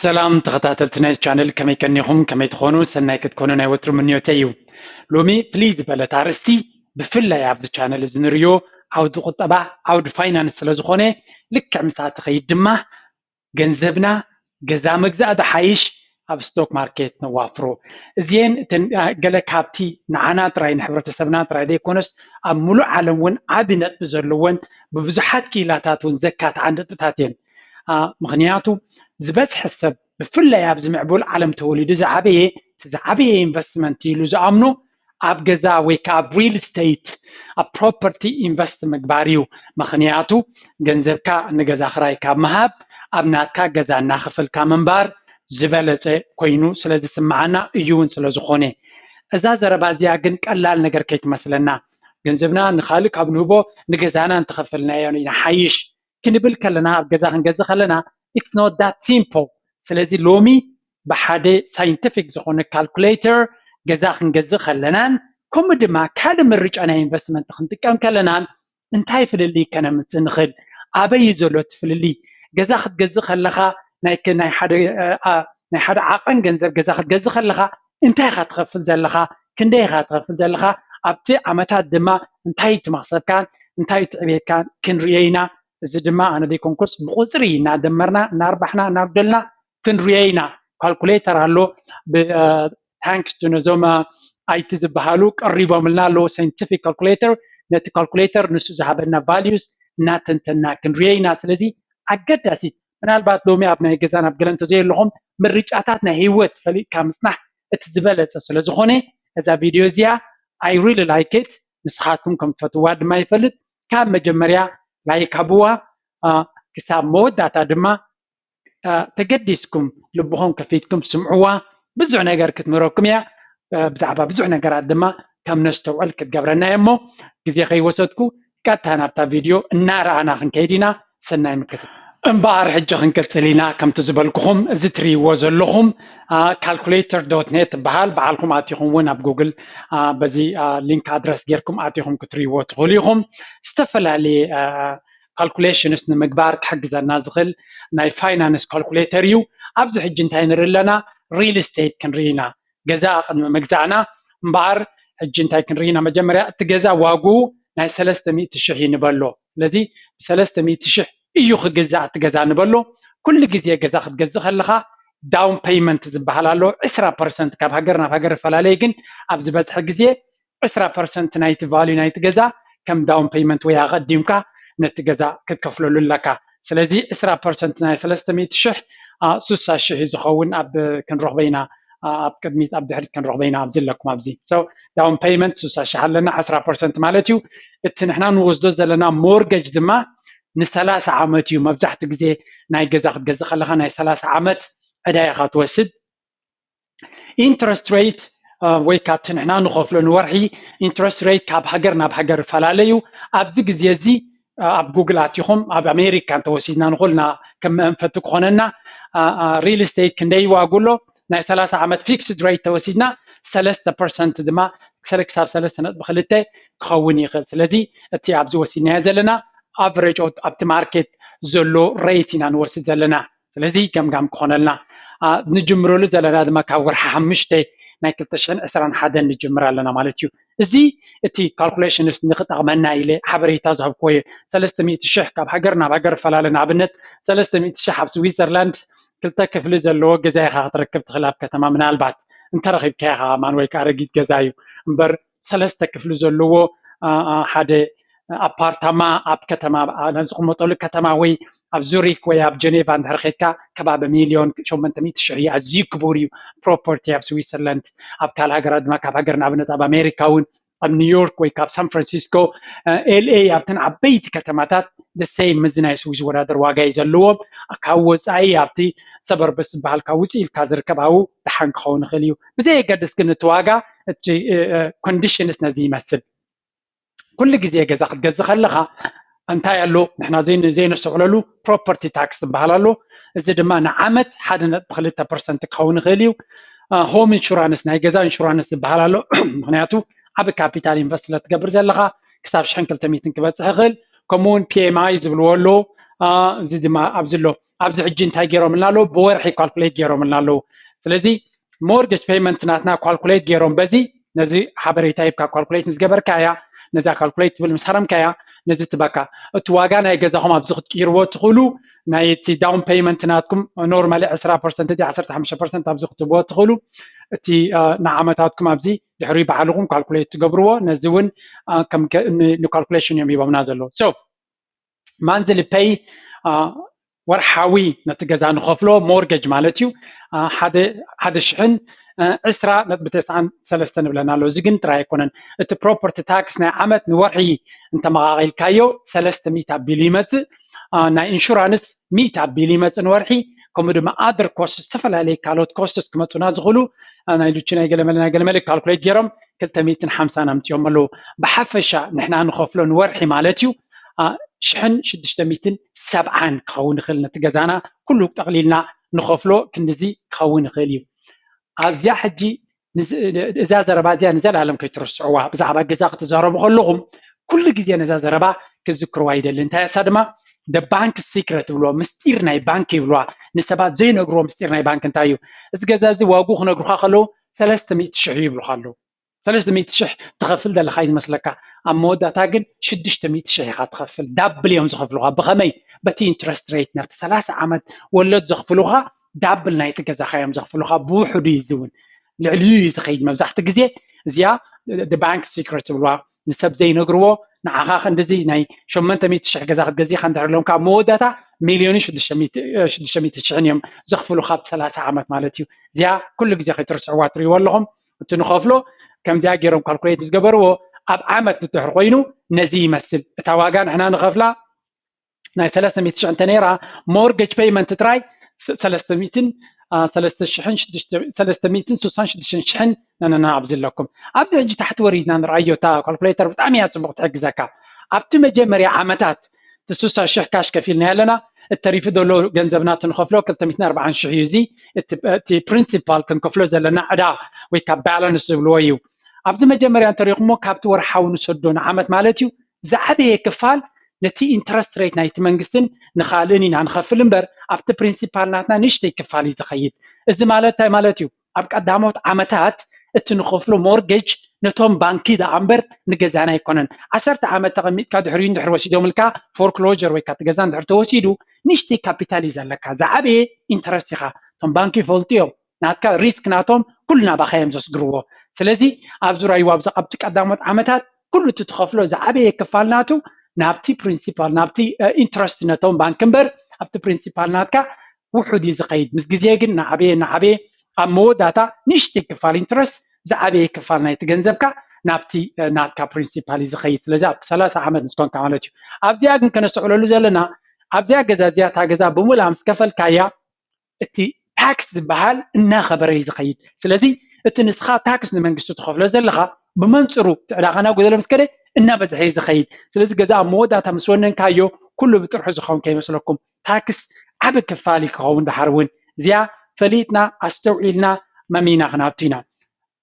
ሰላም ተኸታተልቲ ናይ ቻነል፣ ከመይ ቀኒኹም? ከመይ ትኾኑ? ሰናይ ክትኮኑ ናይ ወትሩ ምንዮተይ እዩ። ሎሚ ፍልይ ዝበለት ኣርእስቲ፣ ብፍላይ ኣብዚ ቻነል እዚ ንርእዮ ዓውዲ ቁጠባ፣ ዓውዲ ፋይናንስ ስለ ዝኾነ፣ ልክዕ ምስኣ ትኸይድ ድማ፣ ገንዘብና ገዛ ምግዛእ ዝሓይሽ ኣብ ስቶክ ማርኬት ነዋፍሮ። እዚኤን እተን፣ አ፣ ገለ ካብቲ ንዓና ጥራይ ንሕብረተሰብና ጥራይ ዘይኮነስ ኣብ ሙሉእ ዓለም እውን ዓቢ ነጥቢ ዘለወን ብብዙሓት ክኢላታት እውን ዘካትዓ ነጥብታት እየን። አ፣ ምኽንያቱ ዝበዝሐ ሰብ ብፍላይ ኣብዚ ምዕቡል ዓለም ተወሊዱ ዝዓበየ እቲ ዝዓበየ ኢንቨስትመንት ኢሉ ዝኣምኖ ኣብ ገዛ ወይ ከዓ ኣብ ሪል ስቴት ኣብ ፕሮፐርቲ ኢንቨስት ምግባር እዩ። ምኽንያቱ ገንዘብካ ንገዛ ክራይ ካብ ምሃብ ኣብ ናትካ ገዛ እናኸፈልካ ምንባር ዝበለፀ ኮይኑ ስለ ዝስምዓና እዩ እውን ስለ ዝኾነ እዛ ዘረባ እዚኣ ግን ቀላል ነገር ከይትመስለና። ገንዘብና ንኻልእ ካብ ንህቦ ንገዛና እንተኸፈልናዮ ንሓይሽ ክንብል ከለና ኣብ ገዛ ክንገዝእ ከለና it's not that simple። ስለዚ ሎሚ ብሓደ ሳይንቲፊክ ዝኾነ ካልኩሌተር ገዛ ክንገዝእ ከለናን ከምኡ ድማ ካልእ ምርጫ ናይ ኢንቨስትመንት ክንጥቀም ከለናን እንታይ ፍልልይ ከነምፅእ ንኽእል? ኣበይ እዩ ዘሎ እቲ ፍልልይ? ገዛ ክትገዝእ ከለኻ ናይ ክ- ናይ ሓደ እ፣ ኣ- ናይ ሓደ ዓቐን ገንዘብ ገዛ ክትገዝእ ከለኻ እንታይ ኢኻ ትኸፍል ዘለኻ? ክንደይ ኢኻ ትኸፍል ዘለኻ? ኣብቲ ዓመታት ድማ እንታይ እዩ እቲ መኽሰብካን እንታይ እዩ እቲ ዕቤትካን ክንርእዮ ኢና። እዚ ድማ ኣነ ዘይኮንኩስ ብቁፅሪ እናደመርና እናርባሕና እናጉደልና ክንርእዮ ኢና። ካልኩሌተር ኣሎ። ታንክስ ቱ ነዞም ኣይቲ ዝበሃሉ ቀሪቦምልና ኣለዉ። ሳይንቲፊክ ካልኩሌተር ነቲ ካልኩሌተር ንሱ ዝሃበና ቫልዩስ እናተንተና ክንርእዮ ኢና። ስለዚ ኣገዳሲት ምናልባት ሎሚ ኣብ ናይ ገዛን ኣብ ገለ እንተዘየለኹም ምርጫታት ናይ ህይወት ፈሊጥካ ምፅናሕ እቲ ዝበለፀ ስለ ዝኾነ እዛ ቪድዮ እዚኣ I really like it። ንስኻትኩም ከም ትፈትዋ ድማ ይፈልጥ። ካብ መጀመርያ ላይክ ሃብዋ፣ አ፣ ክሳብ መወዳእታ ድማ አ፣ ተገዲስኩም ልብኹም ከፊትኩም ስምዕዋ። ብዙሕ ነገር ክትምህረኩም እያ። አ፣ ብዛዕባ ብዙሕ ነገራት ድማ ከም ነስተውዕል ክትገብረና እየ እሞ ግዜ ከይወሰድኩ ቀጥታ ናብታ ቪድዮ እናረኣና ክንከይድ ኢና። ሰናይ ምክትታል። እምበኣር ሕጂ ክንቅፅል ኢና። ከምቲ ዝበልኩኹም እዚ ትርእይዎ ዘለኹም ካልኩሌተር ዶት ኔት ትበሃል። በዓልኩም ኣቲኹም እውን ኣብ ጉግል አ፣ በዚ አ፣ ሊንክ ኣድረስ ጌርኩም ኣቲኹም ክትርእይዎ ትኽእሉ ኢኹም። ዝተፈላለየ አ፣ ካልኩሌሽንስ ንምግባር ክሕግዘና ዝኽእል ናይ ፋይናንስ ካልኩሌተር እዩ። ኣብዚ ሕጂ እንታይ ንርኢ ኣለና? ሪል ስቴት ክንርኢ ኢና። ገዛ ቅድሚ ምግዛእና እምበኣር ሕጂ እንታይ ክንርኢ ኢና? መጀመርያ እቲ ገዛ ዋግኡ ናይ ሰለስተ ሚእቲ ሽሕ እዩ ንበሎ። ስለዚ ብሰለስተ ሚእቲ ሽሕ እዩ ክግዛእ እቲ ገዛ ንበሎ። ኩሉ ግዜ ገዛ ክትገዝእ ከለኻ ዳውን ፔይመንት ዝበሃል ኣሎ። ዕስራ ፐርሰንት ካብ ሃገር ናብ ሃገር ይፈላለየ፣ ግን ኣብ ዝበዝሐ ግዜ ዕስራ ፐርሰንት ናይቲ ቫልዩ ናይቲ ገዛ ከም ዳውን ፔይመንት ወይ ኣቐዲምካ ነቲ ገዛ ክትከፍለሉ ኣለካ። ስለዚ ዕስራ ፐርሰንት ናይ ሰለስተ ሚእቲ ሽሕ፣ አ፣ ስሳ ሽሕ እዩ ዝኸውን። ኣብ ክንረኽቦ ኢና፣ አ፣ ኣብ ቅድሚት ኣብ ድሕሪት ክንረኽቦ ኢና። ኣብዚ ኣለኩም ኣብዚ። ሶ ዳውን ፔይመንት ስሳ ሽሕ ኣለና፣ ዕስራ ፐርሰንት ማለት እዩ። እቲ ንሕና ንወስዶ ዘለና ሞርገጅ ድማ ንሰላሳ ዓመት እዩ። መብዛሕትኡ ግዜ ናይ ገዛ ክትገዝእ ከለኻ ናይ ሰላሳ ዓመት ዕዳ ኢኻ ትወስድ። ኢንትረስት ሬት ወይ ካብቲ ንሕና ንኸፍሎ ንወርሒ ኢንትረስት ሬት ካብ ሃገር ናብ ሃገር ይፈላለ እዩ። ኣብዚ ግዜ እዚ ኣብ ጉግል ኣቲኹም ኣብ ኣሜሪካ እንተወሲድና ንኹልና ከም መእንፈቲ ክኾነና ሪል ስቴት ክንደይ ዋጉ ኣሎ ናይ ሰላሳ ዓመት ፊክስድ ሬት ተወሲድና ሰለስተ ፐርሰንት ድማ ክሳብ ሰለስተ ነጥቢ ክልተ ክኸውን ይኽእል። ስለዚ እቲ ኣብዚ ወሲድናዮ ዘለና ኣቨሬጅ ኣብቲ ማርኬት ዘሎ ሬት ኢና ንወስድ ዘለና። ስለዚ ገምጋም ክኾነልና ንጅምረሉ ዘለና ድማ ካብ ወርሒ ሓሙሽተ ናይ ክልተ ሽሕን ዕስራን ሓደን ንጅምር ኣለና ማለት እዩ። እዚ እቲ ካልኩሌሽንስ ንክጠቕመና ኢለ ሓበሬታ ዝሃብክዎ እየ። ሰለስተ ሚእቲ ሽሕ ካብ ሃገር ናብ ሃገር ይፈላለ። ንኣብነት ሰለስተ ሚእቲ ሽሕ ኣብ ስዊዘርላንድ ክልተ ክፍሊ ዘለዎ ገዛ ኢኻ ክትረክብ ትኽእል ኣብ ከተማ፣ ምናልባት እንተረኺብካ ኢኻ ማን ወይ ከዓ ረጊድ ገዛ እዩ እምበር ሰለስተ ክፍሊ ዘለዎ ሓደ ኣፓርታማ ኣብ ከተማ ዝቕመጠሉ ከተማ ወይ ኣብ ዙሪክ ወይ ኣብ ጀኔቫ እንድሕር ኬድካ ከባቢ ሚልዮን ሸሞንተ ሚእቲ ሽሕ እዩ። ኣዝዩ ክቡር እዩ ፕሮፐርቲ ኣብ ስዊሰርላንድ። ኣብ ካልእ ሃገራት ድማ ካብ ሃገር ንኣብነት ኣብ ኣሜሪካ እውን ኣብ ኒውዮርክ ወይ ካብ ሳን ፍራንሲስኮ ኤልኤ ኣብተን ዓበይቲ ከተማታት ደሰይ ምዚ ናይ ስዊዝ ዝወዳደር ዋጋ እዩ ዘለዎም። ካብ ወፃኢ ኣብቲ ሰበርብስ ዝበሃል ካብ ውፅእ ኢልካ ዝርከብ ኣብኡ ደሓን ክኸውን ይኽእል እዩ። ብዘየገድስ ግን እቲ ዋጋ እቲ ኮንዲሽንስ ነዚ ይመስል። ኩሉ ግዜ ገዛ ክትገዝእ ከለኻ እንታይ ኣሎ ንሕና ዘይነስተውዕለሉ ፕሮፐርቲ ታክስ ዝበሃል ኣሎ። እዚ ድማ ንዓመት ሓደ ነጥቢ ክልተ ፐርሰንት ክኸውን ይኽእል እዩ። ሆም ኢንሹራንስ ናይ ገዛ ኢንሹራንስ ዝበሃል ኣሎ። ምክንያቱ ዓብ ካፒታል ኢንቨስት ስለ ትገብር ዘለኻ ክሳብ ሽሕን ክልተ ሚእትን ክበፅሕ ይኽእል። ከምኡ እውን ፒኤምኣይ ዝብልዎ ኣሎ። እዚ ድማ ኣብዚ ኣሎ ኣብዚ ሕጂ እንታይ ገይሮምልና ኣለዉ? ብወርሒ calculate ገይሮምልና ኣለዉ። ስለዚ mortgage payment ናትና calculate ገይሮም በዚ ነዚ ሓበሬታ ሂብካ calculate ምስ ገበርካያ፣ ነዛ calculate ትብል ምስ ሃረምካያ ነዚ ትበካ። እቲ ዋጋ ናይ ገዛኹም ኣብዚ ክትቅይርዎ ትኽእሉ፣ ናይ እቲ down payment ናትኩም normally ዕስራ percent ድዩ ዓሰርተ ሓሙሽተ percent ኣብዚ ክትህብዎ ትኽእሉ። እቲ ንዓመታትኩም ኣብዚ ድሕሪ ባዕልኹም calculate ትገብርዎ። ነዚ እውን ከም calculation እዮም ሂቦምና ዘለዉ። So monthly pay ወርሓዊ ነቲ ገዛ ንኸፍሎ mortgage ማለት እዩ። ሓደ ሽሕን ዕስራ ነጥቢ ተስዓን ሰለስተ ንብለና ኣሎ። እዚ ግን ጥራይ ኣይኮነን። እቲ property tax ናይ ዓመት ንወርሒ እንተመቓቒልካዮ ሰለስተ ሚእቲ ኣቢሉ ይመጽእ። ናይ insurance ሚእቲ ኣቢሉ ይመጽእ ንወርሒ። ከምኡ ድማ other costs፣ ዝተፈላለዩ ካልኦት costs ክመጹና ዝኽእሉ፣ ናይ ዱች ናይ ገለመለ ናይ ገለመለ calculate ገይሮም ክልተ ሚእትን ሓምሳን ኣምጺኦም ኣለዉ። ብሓፈሻ ንሕና ንኸፍሎ ንወርሒ ማለት እዩ ሽሕን ሽዱሽተ ሚእትን ሰብዓን ክኸውን ይኽእል ነቲ ገዛና ኩሉ ጠቕሊልና ንኸፍሎ ክንድዚ ክኸውን ይኽእል እዩ። ኣብዚኣ ሕጂ እዛ ዘረባ እዚኣ ንዘለኣለም ከይትርስዕዋ። ብዛዕባ ገዛ ክትዛረቡ ከለኹም ኩሉ ግዜ ነዛ ዘረባ ክዝክርዋ ይደሊ። እንታይ እሳ ድማ the bank secret ይብልዋ፣ ምስጢር ናይ ባንክ ይብልዋ። ንሰባት ዘይነግርዎ ምስጢር ናይ ባንክ እንታይ እዩ? እዚ ገዛ እዚ ዋግኡ ክነግሩኻ ከለዉ ሰለስተ ሚእቲ ሽሕ ይብሉኻ ኣለዉ። ሰለስተ ሚእቲ ሽሕ ትኸፍል ዘለኻ እዩ ዝመስለካ። ኣብ መወዳእታ ግን ሽዱሽተ ሚእቲ ሽሕ ኢኻ ትኸፍል። ዳብል እዮም ዝኸፍሉኻ። ብኸመይ? በቲ interest rate ናብቲ ሰላሳ ዓመት ወለድ ዘኽፍሉኻ ዳብል ናይቲ ገዛኻ እዮም ዘኽፍሉኻ። ብውሕዱ እዩ እዚ እውን ልዕሊኡ እዩ ዝኸይድ መብዛሕትኡ ግዜ። እዚኣ the bank secret ይብልዋ። ንሰብ ዘይነግርዎ ንዓኻ ክንድዚ ናይ ሸሞንተ ሚእቲ ሽሕ ገዛ ክትገዝእ ኢኻ እንድሕር ኢሎምካ ኣብ መወዳእታ ሚልዮንን ሽዱሽተ ሚእቲ ሽሕን እዮም ዘኽፍሉኻ ኣብቲ ሰላሳ ዓመት ማለት እዩ። እዚኣ ኩሉ ግዜ ከይትርስዕዋ ትርእይዎ ኣለኹም። እቲ ንኸፍሎ ከምዚኣ ገይሮም calculate ምስ ገበርዎ ኣብ ዓመት እንድሕር ኮይኑ ነዚ ይመስል። እታ ዋጋ ንሕና ንኸፍላ ናይ ሰለስተ ሚእቲ ሽሕ እንተ ነይራ mortgage payment ጥራይ ሰለስተ ሚእትን ሰለስተ ሽሕን ሽዱሽተ ሰለስተ ሚእትን ስሳን ሽዱሽተን ሽሕን ነነና ኣብዚ ኣለኩም። ኣብዚ ሕጂ ታሕቲ ወሪድና ንርኣዮ። እታ calculator ብጣዕሚ እያ ጽቡቕ ትሕግዘካ። ኣብቲ መጀመርያ ዓመታት እቲ ስሳ ሽሕ ካሽ ከፊልና ኣለና። እተሪፉ ዘሎ ገንዘብና እቲ ንኸፍሎ ክልተ ሚእትን ኣርባዓን ሽሕ እዩ። እዚ እቲ principal ክንከፍሎ ዘለና ዕዳ ወይ ካብ balance ዝብልዎ እዩ። ኣብዚ መጀመርያ እንተሪኹሞ ካብቲ ወርሓዊ ንሰዶ ንዓመት ማለት እዩ ዝዓበየ ክፋል ነቲ interest rate ናይቲ መንግስትን ንኻልእን ኢና ንኸፍል እምበር ኣብቲ principal ናትና ንእሽተይ ክፋል እዩ ዝኸይድ። እዚ ማለት እንታይ ማለት እዩ? ኣብ ቀዳሞት ዓመታት እቲ ንኸፍሎ mortgage ነቶም ባንኪ ደኣ እምበር ንገዛና ኣይኮነን። ዓሰርተ ዓመት ተቐሚጥካ ድሕሪኡ እንድሕር ወሲዶምልካ foreclosure ወይ ከዓ እቲ ገዛ እንድሕር ተወሲዱ ንእሽተይ ካፒታል እዩ ዘለካ። ዝዓበየ interest ኢኻ። እቶም ባንኪ ይፈልጡ እዮም። ናትካ risk ናቶም ኩሉ ናባኻ እዮም ዘስግርዎ። ስለዚ ኣብዚ ራይዋ ኣብቲ ቀዳሞት ዓመታት ኩሉ እቲ ትኸፍሎ ዝዓበየ ክፋል ናቱ ናብቲ principal ናብቲ interest ነቶም ባንክ እምበር ኣብቲ principal ናትካ ውሑድ እዩ ዝኸይድ። ምስ ግዜ ግን ናዓበየ ናዓበየ ኣብ መወዳእታ ንእሽተይ ክፋል interest ዝዓበየ ክፋል ናይቲ ገንዘብካ ናብቲ ናትካ principal እዩ ዝኸይድ። ስለዚ ኣብቲ ሰላሳ ዓመት ምስ ኮንካ ማለት እዩ። ኣብዚኣ ግን ከነስተውዕለሉ ዘለና ኣብዚኣ ገዛ እዚኣ እታ ገዛ ብሙላ ምስ ከፈልካያ እቲ ታክስ ዝበሃል እናኸበረ እዩ ዝኸይድ። ስለዚ እቲ ንስኻ ታክስ ንመንግስቲ ትኸፍሎ ዘለኻ ብመንፅሩ እቲ ዕዳኻ እናጎደለ ምስ ከደ እናበዝሐ እዩ ዝኸይድ። ስለዚ ገዛ ኣብ መወዳእታ ምስ ወነንካዮ ኩሉ ብጥርሑ ዝኸውን ከይመስለኩም። ታክስ ዓቢ ክፋል እዩ ክኸውን። ደሓር እውን እዚኣ ፈሊጥና ኣስተውዒልና መሚና ክንኣቱ ኢና።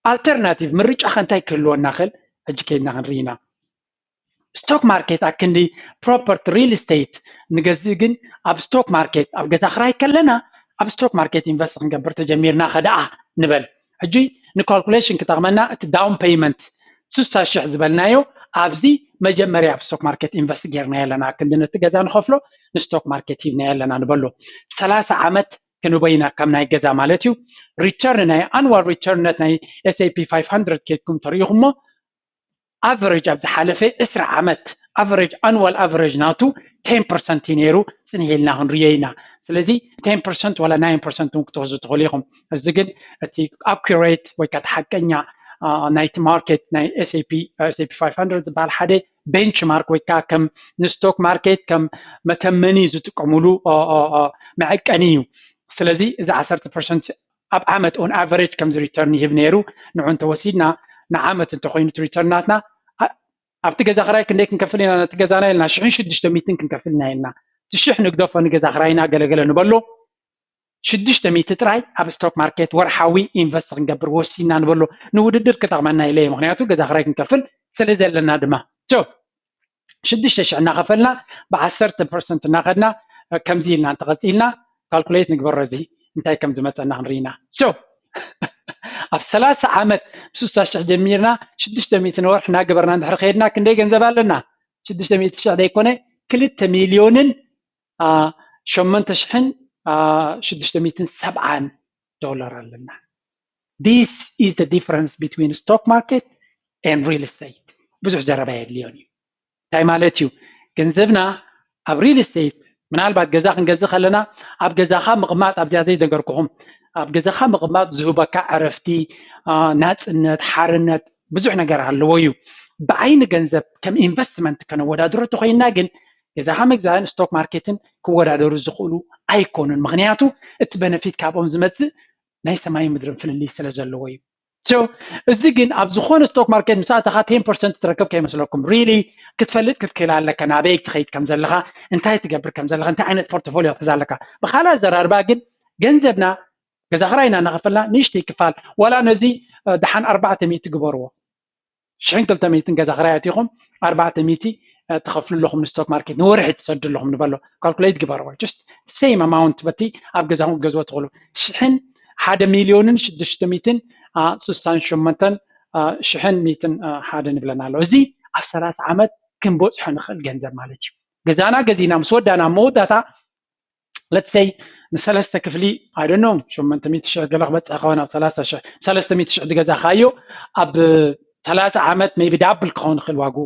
ኣልተርናቲቭ ምርጫ ከ እንታይ ክህልወና ክእል? ሕጂ ከይድና ክንርኢ ኢና። ስቶክ ማርኬት ኣክንዲ ፕሮፐርቲ ሪል ስቴት ንገዝእ ግን ኣብ ስቶክ ማርኬት ኣብ ገዛ ክራይ ከለና ኣብ ስቶክ ማርኬት ኢንቨስት ክንገብር ተጀሚርና ከደኣ ንበል። ሕጂ ንካልኩሌሽን ክጠቕመና እቲ ዳውን ፔይመንት ስሳ ሽሕ ዝበልናዮ ኣብዚ መጀመርያ ኣብ ስቶክ ማርኬት ኢንቨስት ጌርናዮ ኣለና። ክንዲ ነቲ ገዛ ንኸፍሎ ንስቶክ ማርኬት ሂብናዮ ኣለና ንበሎ። ሰላሳ ዓመት ክንበይና ከም ናይ ገዛ ማለት እዩ። ሪተርን ናይ ኣኑዋል ሪተርን ነት ናይ S and P ፋይቭ ሃንድረድ ኬድኩም ተሪኢኹሞ ኣቨሬጅ ኣብ ዝሓለፈ ዕስራ ዓመት ኣቨሬጅ ኣኑዋል ኣቨሬጅ ናቱ ቴን ፐርሰንት እዩ ነይሩ። ጽንሕ ኢልና ክንርእዮ ኢና። ስለዚ ቴን ፐርሰንት ዋላ ናይን ፐርሰንት እውን ክትወስዱ ትኽእሉ ኢኹም። እዚ ግን እቲ ኣኩሬት ወይ ከዓ እቲ ሓቀኛ ናይቲ ማርኬት ናይ S and P S and P ፋይቭ ሃንድረድ ዝበሃል ሓደ ቤንችማርክ ወይ ከዓ ከም ንስቶክ ማርኬት ከም መተመኒ ዝጥቀሙሉ መዐቀኒ እዩ። ስለዚ እዚ ዓሰርተ ፐርሰንት ኣብ ዓመት ኦን ኣቨሬጅ ከምዚ ሪተርን ይህብ ነይሩ። ንዑ እንተወሲድና ንዓመት እንተኮይኑ እቲ ሪተርን ናትና ኣብቲ ገዛ ክራይ ክንደይ ክንከፍል ኢና? ነቲ ገዛና ኢልና ሽሕን ሽዱሽተ ሚእትን ክንከፍል ኢና ኢልና። እቲ ሽሕ ንግደፎ ንገዛ ክራይና ገለገለ ንበሎ። ሽዱሽተ ሚእቲ ጥራይ ኣብ ስቶክ ማርኬት ወርሓዊ ኢንቨስት ክንገብር ወሲና ንበሎ። ንውድድር ክጠቕመና ኢለ እየ። ምክንያቱ ገዛ ክራይ ክንከፍል ስለ ዘለና ድማ። ሽዱሽተ ሽሕ እናኸፈልና ብዓሰርተ ፐርሰንት እናኸድና ከምዚ ኢልና እንተቐፂልና ካልኩሌት ንግበሮ፣ እዚ እንታይ ከም ዝመፀና ክንርኢና። So ኣብ ሰላሳ ዓመት ብ60 ሽሕ ጀሚርና ሽዱሽተ ሚእቲ ንወርሒ እናገበርና እንድሕር ከይድና ክንደይ ገንዘብ ኣለና? ሽዱሽተ ሚእቲ ሽሕ ዘይኮነ ክልተ ሚልዮንን ሸመንተ ሽሕን ሽዱሽተ ሚእትን ሰብዓን ዶላር ኣለና። This is the difference between stock market and real estate። ብዙሕ ዘረባ የድልዮን እዩ። እንታይ ማለት እዩ? ገንዘብና ኣብ ሪል ስቴት፣ ምናልባት ገዛ ክንገዝእ ከለና ኣብ ገዛኻ ምቕማጥ፣ ኣብዚኣ ዘይነገርኩኹም፣ ኣብ ገዛኻ ምቕማጥ ዝህበካ ዕረፍቲ፣ ናፅነት፣ ሓርነት፣ ብዙሕ ነገር ኣለዎ እዩ። ብዓይኒ ገንዘብ ከም ኢንቨስትመንት ከነወዳድሮ ተኮይንና ግን ገዛኻ ምግዛእን ስቶክ ማርኬትን ክወዳደሩ ዝኽእሉ ኣይኮኑን። ምክንያቱ እቲ በነፊት ካብኦም ዝመፅእ ናይ ሰማይ ምድርን ፍልልይ ስለ ዘለዎ እዩ። እዚ ግን ኣብ ዝኾነ ስቶክ ማርኬት ምስ ኣተኻ ቴን ፐርሰንት ትረክብ ከይመስለኩም። ሪሊ ክትፈልጥ ክትክእል ኣለካ፣ ናበይ ትኸይድ ከም ዘለኻ፣ እንታይ ትገብር ከም ዘለኻ፣ እንታይ ዓይነት ፖርትፎሊዮ ክትሕዝ ኣለካ። ብኻልእ ኣዘራርባ ግን ገንዘብና ገዛ ክራይና እናኸፈልና ንእሽተይ ክፋል፣ ዋላ ነዚ ደሓን ኣርባዕተ ሚእቲ ግበርዎ፣ ሽሕን ክልተ ሚእትን ገዛ ክራይ ኣቲኹም ኣርባዕተ ሚእቲ ትኸፍሉ ኣለኹም ንስቶክ ማርኬት፣ ንወርሒ ትሰዱ ኣለኹም ንበሎ። ካልኩሌት ግበርዎ። Just same amount በቲ ኣብ ገዛኹም ክትገዝዎ ትኽእሉ። ሽሕን ሓደ ሚልዮንን ሽዱሽተ ሚእትን ስሳን ሸሞንተን ሽሕን ሚእትን ሓደ ንብለና ኣሎ። እዚ ኣብ ሰላሳ ዓመት ክንበፅሖ ንኽእል ገንዘብ ማለት እዩ። ገዛና ገዚና ምስ ወዳና መወዳእታ let's say ንሰለስተ ክፍሊ I don't know ሸሞንተ ሚእቲ ሽሕ ገለ ክበፅሕ ከሆን ኣብ ሰላሳ ሽሕ ሰለስተ ሚእቲ ሽሕ ዝገዛኻዮ ኣብ ሰላሳ ዓመት maybe ዳብል ክኸውን ይኽእል ዋግኡ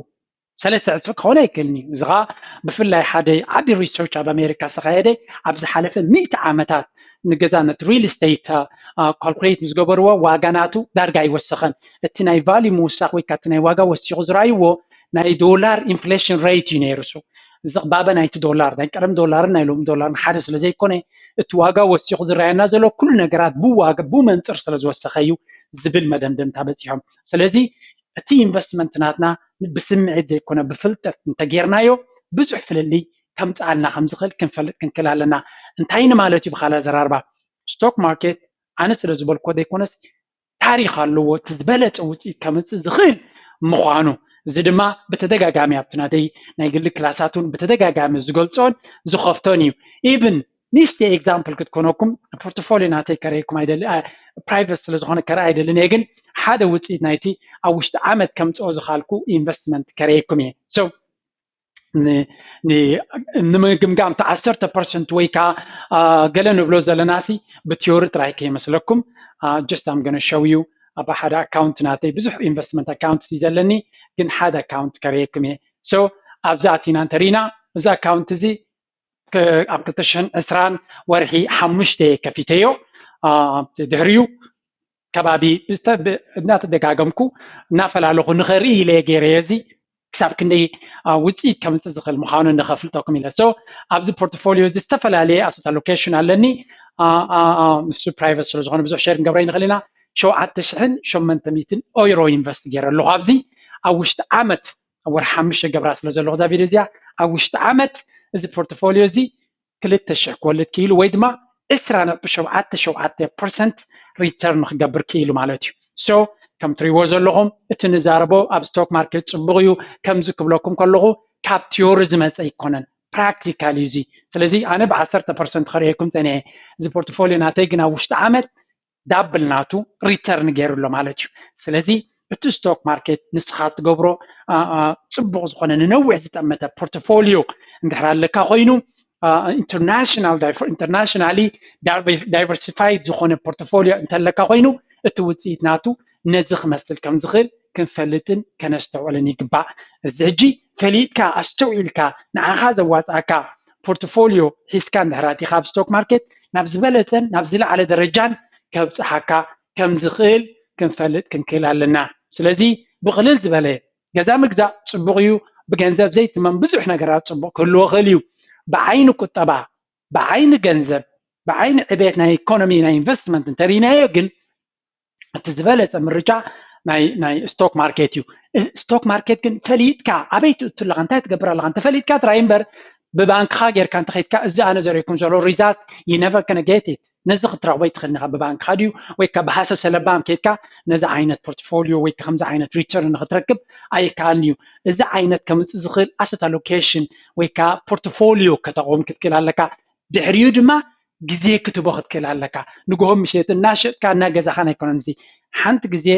ሰለስተ ዕፅፊ ክኸውን ኣይክእልን እዩ። እዚ ከዓ ብፍላይ ሓደ ዓቢ ሪሰርች ኣብ ኣሜሪካ ዝተኻየደ ኣብ ዝሓለፈ ሚእቲ ዓመታት ንገዛ ነቲ ሪል ስቴት ካልኩሌት ምስ ገበርዎ ዋጋ ናቱ ዳርጋ ኣይወሰኸን። እቲ ናይ ቫልዩ ምውሳኽ ወይ ከዓ እቲ ናይ ዋጋ ወሲኹ ዝረኣይዎ ናይ ዶላር ኢንፍሌሽን ሬት እዩ ነይሩ። እሱ እዚ ባበ ናይቲ ዶላር ናይ ቀደም ዶላርን ናይ ሎሚ ዶላርን ሓደ ስለ ዘይኮነ እቲ ዋጋ ወሲኹ ዝረኣየና ዘሎ ኩሉ ነገራት ብዋጋ ብመንፅር ስለ ዝወሰኸ እዩ ዝብል መደምደምታ በፂሖም። ስለዚ እቲ ኢንቨስትመንት ናትና ብስምዒት ዘይኮነ ብፍልጠት እንተጌርናዮ ብዙሕ ፍልልይ ከምፅኣልና ከም ዝኽእል ክንፈልጥ ክንክእል ኣለና። እንታይ ንማለት እዩ? ብኻልእ ኣዘራርባ ስቶክ ማርኬት ኣነ ስለ ዝበልኮ ዘይኮነስ ታሪኽ ኣለዎ፣ እቲ ዝበለፀ ውፅኢት ከምፅእ ዝኽእል ምዃኑ። እዚ ድማ ብተደጋጋሚ ኣብቲ ናተይ ናይ ግሊ ክላሳት እውን ብተደጋጋሚ ዝገልፆን ዝኸፍቶን እዩ። ኢቭን ንእሽተይ ኤግዛምፕል ክትኮነኩም ፖርትፎሊዮ ናተይ ከረየኩም ኣይደሊ ፕራይቬት ስለ ዝኾነ ከረ ኣይደልን እየ፣ ግን ሓደ ውፅኢት ናይቲ ኣብ ውሽጢ ዓመት ከምፅኦ ዝኻልኩ ኢንቨስትመንት ከረየኩም እየ። So ንምግምጋም እቲ ዓሰርተ ፐርሰንት ወይ ከዓ ገለ ንብሎ ዘለና ሲ ብቲዮሪ ጥራይ ከይመስለኩም just I'm gonna show you ኣብ ሓደ ኣካውንት ናተይ ብዙሕ ኢንቨስትመንት ኣካውንት ሲ ዘለኒ ግን ሓደ ኣካውንት ከርእየኩም እየ። So ኣብዚ ኣቲና እንተሪና እዚ ኣካውንት እዚ ኣብ ክልተ ሽሕን ዕስራን ወርሒ ሓሙሽተ ከፊተዮ ድሕሪኡ ከባቢ እናተደጋገምኩ እናፈላለኹ ንኸርኢ ኢለ ገይረዮ እዚ ክሳብ ክንደይ ውፅኢት ከምፅእ ዝኽእል ምዃኑ ንኸፍልጠኩም ኢለ። So ኣብዚ ፖርትፎሊዮ እዚ ዝተፈላለየ ኣሰት ኣሎኬሽን ኣለኒ። ንሱ ፕራይቨት ስለ ዝኾነ ብዙሕ ሸር ክንገብረ ንኽእል ኢና። ሸውዓተ ሽሕን ሸሞንተ ሚእትን ኦይሮ ኢንቨስት ገይረ ኣለኹ ኣብዚ ኣብ ውሽጢ ዓመት ወርሒ ሓሙሽተ ገብራ ስለ ዘለኹ እዛ ቪድዮ እዚኣ ኣብ ውሽጢ ዓመት እዚ ፖርትፎሊዮ እዚ ክልተ ሽሕ ክወልድ ክኢሉ ወይ ድማ ዕስራ ነጥቢ ሸውዓተ ሸውዓተ ፐርሰንት ሪተርን ክገብር ክኢሉ ማለት እዩ። So ከም ትሪእዎ ዘለኹም እቲ ንዛረቦ ኣብ ስቶክ ማርኬት ፅቡቕ እዩ ከምዚ ክብለኩም ከለኹ ካብ ቲዮሪ ዝመፀ ኣይኮነን፣ ፕራክቲካል እዩ እዚ። ስለዚ ኣነ ብዓሰርተ ፐርሰንት ከርእየኩም ፀኒሐ እዚ ፖርትፎሊዮ ናተይ ግን ኣብ ውሽጢ ዓመት ዳብል ናቱ ሪተርን ገይሩ ኣሎ ማለት እዩ። ስለዚ እቲ ስቶክ ማርኬት ንስኻ ትገብሮ ፅቡቕ ዝኾነ ንነዊሕ ዝጠመተ ፖርትፎሊዮ እንድሕር ኣለካ ኮይኑ ኢንተርናሽናል ኢንተርናሽናሊ ዳይቨርሲፋይድ ዝኾነ ፖርትፎሊዮ እንተለካ ኮይኑ እቲ ውፅኢት ናቱ ነዚ ክመስል ከም ዝኽእል ክንፈልጥን ከነስተውዕልን ይግባእ። እዚ ሕጂ ፈሊጥካ ኣስተውዒልካ ንዓኻ ዘዋፅኣካ ፖርትፎሊዮ ሒዝካ እንድሕር ኣቲኻ ኣብ ስቶክ ማርኬት ናብ ዝበለፀን ናብ ዝለዓለ ደረጃን ከብፅሓካ ከም ዝኽእል ክንፈልጥ ክንክእል ኣለና። ስለዚ ብቕልል ዝበለ ገዛ ምግዛእ ፅቡቕ እዩ። ብገንዘብ ዘይትመን ብዙሕ ነገራት ፅቡቕ ክህልዎ ይኽእል እዩ። ብዓይኒ ቁጠባ፣ ብዓይኒ ገንዘብ፣ ብዓይኒ ዕቤት ናይ ኢኮኖሚ ናይ ኢንቨስትመንት እንተርኢናዮ ግን እቲ ዝበለፀ ምርጫ ናይ ናይ ስቶክ ማርኬት እዩ። ስቶክ ማርኬት ግን ፈሊጥካ ኣበይ ትእቱ ኣለካ እንታይ ትገብር ኣለካ እንተፈሊጥካ ጥራይ እምበር ብባንክኻ ጌርካ እንተኸይድካ እዚ ኣነ ዘርእኩም ዘሎ ሪዛልት you never gonna get it ነዚ ክትረኽቦ ይትኽእል ኢኻ ብባንክኻ ድዩ ወይ ከዓ ብሃሰሰ ለባም ከይድካ ነዚ ዓይነት ፖርትፎሊዮ ወይ ከምዚ ዓይነት ሪተርን ንክትረክብ ኣይከኣልን እዩ። እዚ ዓይነት ከምፅእ ዝኽእል ኣሰት ኣሎኬሽን ወይ ከዓ ፖርትፎሊዮ ከተቕውም ክትክእል ኣለካ። ድሕሪኡ ድማ ግዜ ክትቦ ክትክእል ኣለካ። ንግሆ ምሸት እናሸጥካ እናገዛኻን ኣይኮነን። እዚ ሓንቲ ግዜ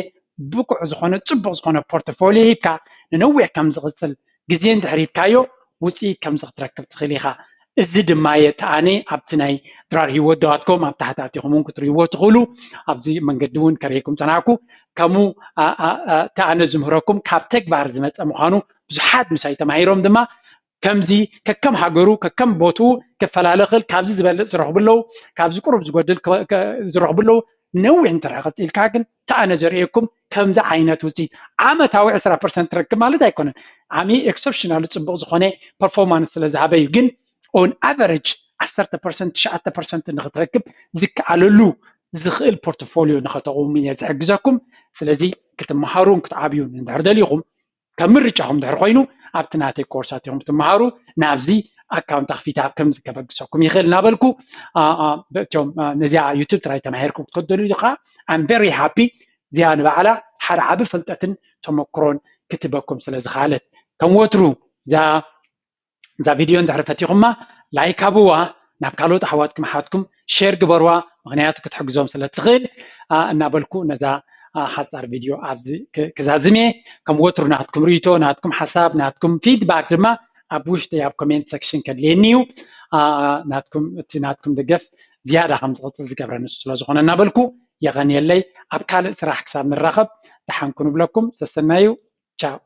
ብቁዕ ዝኾነ ጽቡቕ ዝኾነ ፖርትፎሊዮ ሂብካ ንነዊሕ ከም ዝቕጽል ግዜ እንድሕር ሂብካዮ ውፅኢት ከምዚ ክትረክብ ትኽእል ኢኻ። እዚ ድማ የተኣነ ኣብቲ ናይ ድራር ህይወት ዶት ኮም ኣብ ታሕቲ ኣቲኹም እውን ክትርእይዎ ትኽእሉ። ኣብዚ መንገዲ እውን ከርእየኩም ጸናሕኩ። ከምኡ ተኣነ ዝምህረኩም ካብ ተግባር ዝመፀ ምዃኑ ብዙሓት ምሳይ ተማሂሮም ድማ ከምዚ ከከም ሃገሩ ከከም ቦትኡ ክፈላለ ክእል። ካብዚ ዝበልፅ ዝረኽቡ ኣለዉ፣ ካብዚ ቁሩብ ዝጎድል ዝረኽቡ ኣለዉ። ነዊሕ እንተ ቀፂልካ ግን ተኣነ ዘርእየኩም ከምዚ ዓይነት ውፅኢት ዓመታዊ ዕስራ ፐርሰንት ትረክብ ማለት ኣይኮነን። ዓሚ ኤክሰፕሽናል ፅቡቕ ዝኾነ ፐርፎርማንስ ስለ ዝሃበ እዩ። ግን ኦን ኣቨሬጅ ዓሰርተ ፐርሰንት ትሽዓተ ፐርሰንት ንክትረክብ ዝከኣለሉ ዝኽእል ፖርትፎሊዮ ንኸተቑሙ እየ ዝሕግዘኩም። ስለዚ ክትመሃሩን ክትዓብዩን እንድሕር ደሊኹም ከም ምርጫኹም ድሕር ኮይኑ ኣብቲ ናተይ ኮርሳት ኢኹም ትመሃሩ። ናብዚ ኣካውንት ኣኽፊታ ኣብ ከምዚ ከበግሰኩም ይኽእል እናበልኩ እቶም ነዚኣ ዩቱብ ጥራይ ተማሂርኩም ክትከደሉ ኢኻ። I'm very happy። እዚኣ ንባዕላ ሓደ ዓቢ ፍልጠትን ተመክሮን ክትበኩም ስለ ዝኸኣለት ከም ወትሩ እዛ እዛ ቪድዮ እንድሕር ፈቲኹማ ላይክ ሃብዋ፣ ናብ ካልኦት ኣሕዋትኩም ኣሓትኩም ሼር ግበርዋ፣ ምኽንያቱ ክትሕግዞም ስለ ትኽእል እናበልኩ ነዛ ሓፃር ቪድዮ ኣብዚ ክዛዝም እየ። ከም ወትሩ ናትኩም ርእይቶ፣ ናትኩም ሓሳብ፣ ናትኩም ፊድባክ ድማ ኣብ ውሽጢ ኣብ ኮሜንት ሴክሽን ከድልየኒ እዩ። ናትኩም እቲ ናትኩም ደገፍ ዝያዳ ከም ዝቕፅል ዝገብረኒ ስለ ዝኾነ እናበልኩ የቐንየለይ። ኣብ ካልእ ስራሕ ክሳብ ንራኸብ ደሓን ኩኑ ብለኩም። ሰሰናዩ። ቻው።